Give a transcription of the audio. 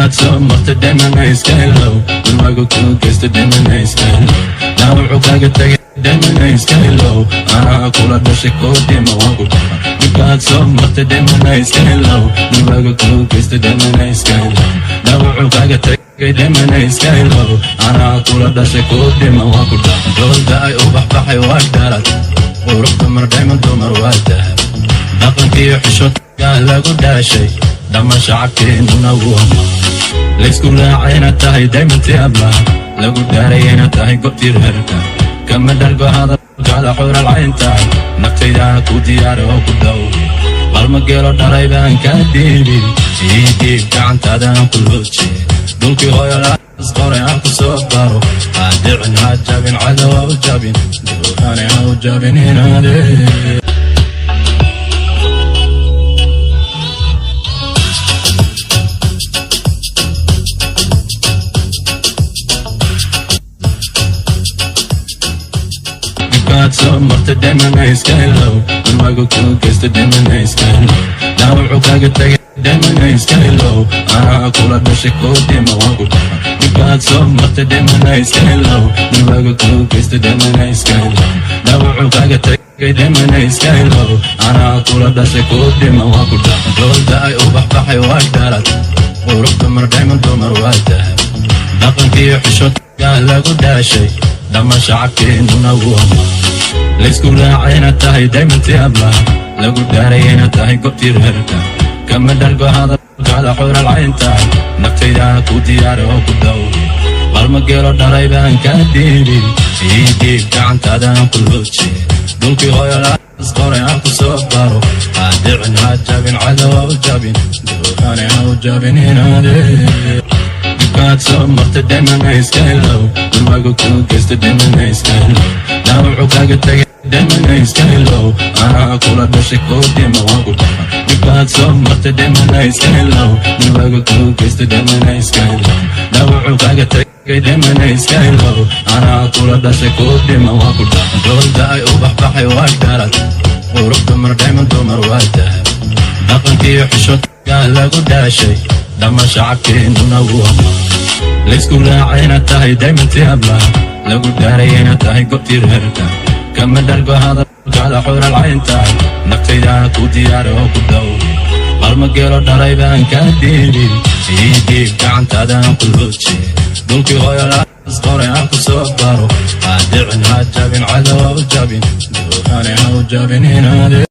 Dhibkaad soo martay dhimana iska ilow. Dulmaga kuu geysta dhimana iska ilow. Dhaawacu kaaga tagay dhimana iska ilow. Anaa kula dhashay, koo dhima, waan ku dhaqa. Dhibkaad soo martay dhimana iska ilow. Dulmaga kuu geysta dhimana iska ilow. Dhaawacu kaaga tagay dhimana iska ilow. Anaa kula dhashay, koo dhima, waan ku dhaqa. Doolda ay u baxbaxay waa dhalad. Qurux dumar, dhayman dumar waa dahab. Dhaqankiyo xishoodka lagu dhaashay, dhammaan shacabkeennuna wuu amaa. Laysku raacay inaad tahay daymantii ablaha, lagu dhaaray inaad tahay go'tii reerka. Kama dhargo hadalkaada, xural caynta naftayda ku diyaara oo ku dhowri. Qalma geelo dhalay baan kaa dhiibin, ii dhiib gacantaadaan ku looje. Dhulkii hooyo laas qoray aan ku soo baro. Ha dhicin, ha jabin, cadow ha u jabin, duhane ha u jabin inaade. Dhibkaad soo martay dhimana iska ilow. Dulmaga kuu geysta dhimana iska ilow. Dhaawacu kaaga tagay dhimana iska ilow. Anaa kula dhashay, koo dhima, waan ku dhaqa. Dhibkaad soo martay dhimana iska ilow. Dulmaga kuu geysta dhimana iska ilow. Dhaawacu kaaga tagay dhimana iska ilow. Anaa kula dhashay, koo dhima, waan ku dhaqa. Doolda ay u baxbaxay waa dhalad. Qurux dumar, dhayman dumar waa dahab. Dhaqankiyo xishoodka lagu dhaashay, dhammaan shacabkeennuna wuu amaa. Laysku raacay inaad tahay daymantii ablaha, lagu dhaaray inaad tahay go'tii reerka. Kama dhargo hadalkaada, xural caynta naftayda ku diyaara oo ku dhowri. Qalma geelo dhalay baan kaa dhiibin, ii dhiib gacantaadaan ku looje. Dhulkii hooyo laas qoray aan ku soo baro. Ha dhicin, ha jabin, cadow ha u jabin, duhane ha u jabin inaade. Dhibkaad soo martay dhimana iska ilow. Dulmaga kuu geysta dhimana iska ilow. Dhaawacu kaaga tagay dhimana iska ilow. Anaa kula dhashay, koo dhima, waan ku dhaqa. Dhibkaad soo martay dhimana iska ilow. Dulmaga kuu geysta dhimana iska ilow. Dhaawacu kaaga tagay dhimana iska ilow. Anaa kula dhashay, koo dhima, waan ku dhaqa. Doolda ay u baxbaxay waa dhalad. Qurux dumar, dhayman dumar waa dahab. Dhaqankiyo xishoodka lagu dhaashay, dhammaan shacabkeennuna wuu amaa. Laysku raacay inaad tahay daymantii ablaha, lagu dhaaray inaad tahay go'tii reerka. Kama dhargo hadalkaada, xural caynta naftayda ku diyaara oo ku dhowri. Qalma geelo dhalay baan kaa dhiibin, ii dhiib gacantaadaan ku looje. Dhulkii hooyo laas qoray aan ku soo baro. Ha dhicin, ha jabin, cadow ha u jabin, duhane ha u jabin inaade.